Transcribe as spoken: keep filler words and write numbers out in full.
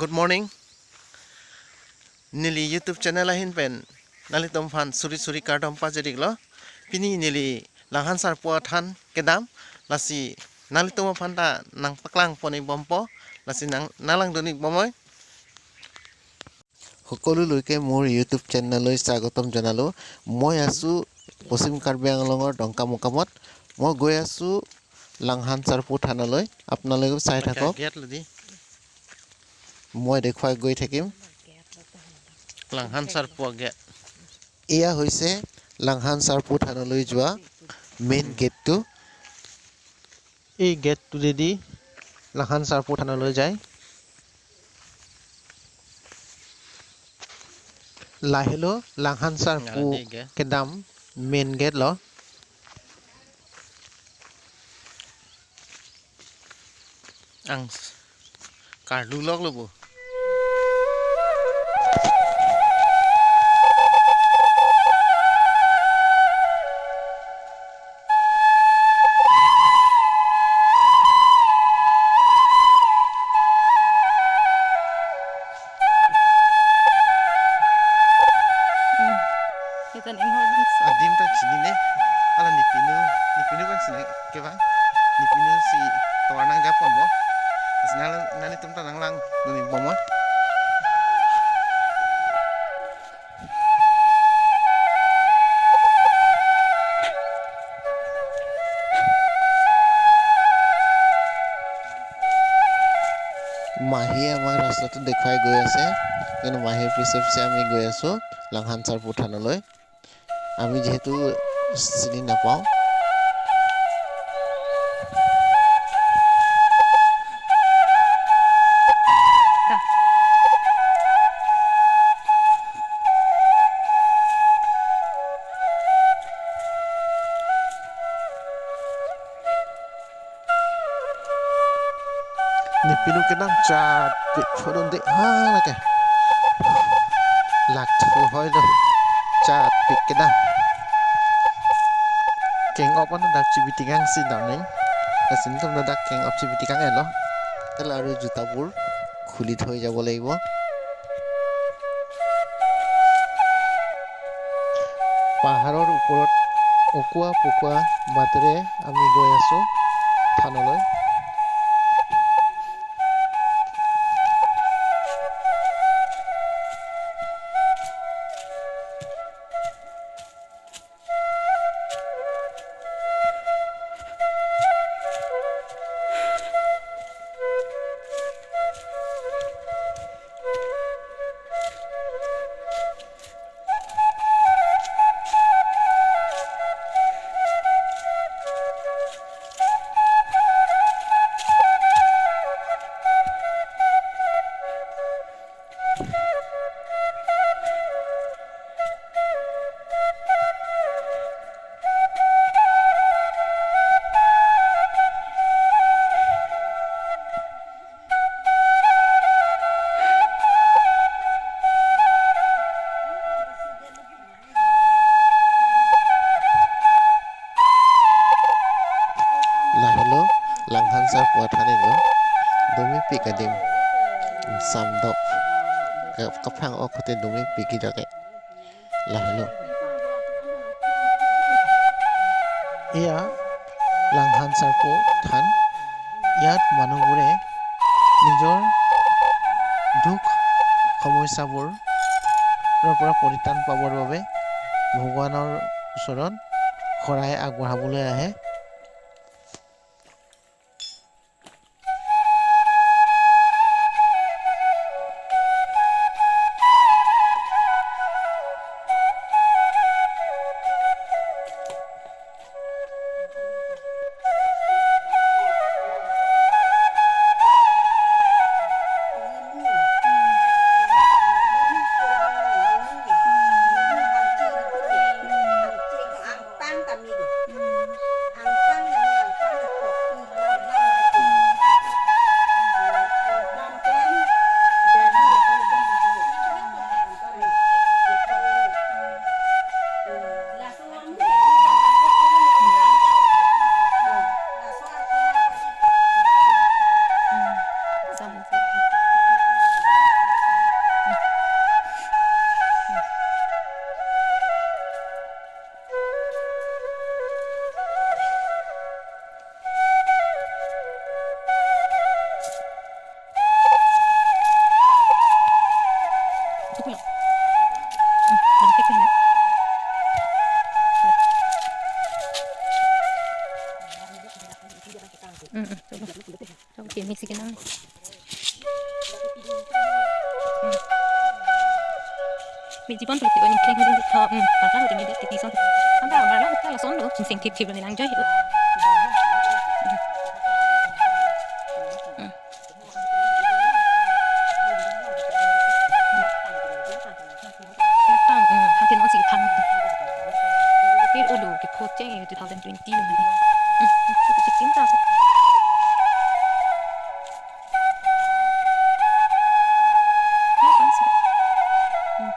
Good morning. Neli YouTube channel ahin pen nanglitum aphan suri suri kardom pajir-iklo. Pini neli Langhan Sarpo athan kedam, lasi nanglitum aphan ta nangpaklang pon-ik bompo, lasi nang nanglang dun-ik bomnoi. সকলোলৈকে মোৰ YouTube চেনেললৈ স্বাগতম জনালোঁ। মই আছোঁ পশ্চিম কাৰ্বি আংলঙৰ ডংকা মোকামত। মই গৈ আছোঁ লাংহান চাৰপু থানলৈ। আপোনালোকে চাই থাকক। Gate lo di. মই দেখুৱাই গৈ থাকিম। Langhan Sarpo gate. এয়া হৈছে লাংহান চাৰপু থানলৈ যোৱা মেইন গেটটো। এই গেটটোৱেদি লাংহান চাৰপু থানলৈ যায়। Lahelo Langhan Sarpo Ngalani gate. Kedam main gate lo. Ang s-, karlu lok lo bo. Hmm. Kita ni hor din so. Adim ta chinine. Hala ne pinu, ne pinu bang sini kevang. Ne pinu si tovar nangjaponpo. Lasi nang, nanglitum ta nanglang dun-ik bomnoi. মাহীয়ে আমাক ৰাস্তাটো দেখুৱাই গৈ আছে, কিন্তু মাহীৰ পিছে পিছে আমি গৈ আছো লাংহান চাৰপু থানলৈ। আমি যিহেতু চিনি নাপাওঁ। Ne pinu kedam chatpik phodun de ha lake. Lak thu hoi do. Chatpik kedam. Keng-op an dak chibitikang si damning. Lasi netum dak keng-op chibitikang-etlo. Tel aru jutaবোৰ খুলি থৈ যাব লাগিব। পাহাৰৰ ওপৰত অকোৱা পকোৱা বাটেৰে আমি গৈ আছো থানলৈ। Lahelo Langhan Sarpo athan-iklo. Dumi pik adim. Samdok. Ke-, kephang ok kote dumi pik idake. Lahelo. এয়া লাংহান চাৰপু থান। ইয়াত মানুহবোৰে নিজৰ দুখ সমস্যাবোৰৰ পৰা পৰিত্ৰাণ পাবৰ বাবে ভগৱানৰ ওচৰত শৰাই আগবঢ়াবলৈ আহে। Mi jibon pulote o ningkleng hadi thok, hmm, parla hote media titi son. Anta parla hote lason do, chingseng thip thip lo ne langjoi. Hmm. Tang, hmm, hangtin ongsi thang. Pir ulu kepho cheng two thousand twenty lo mane. Hmm, hmm, hmm, hmm, hmm.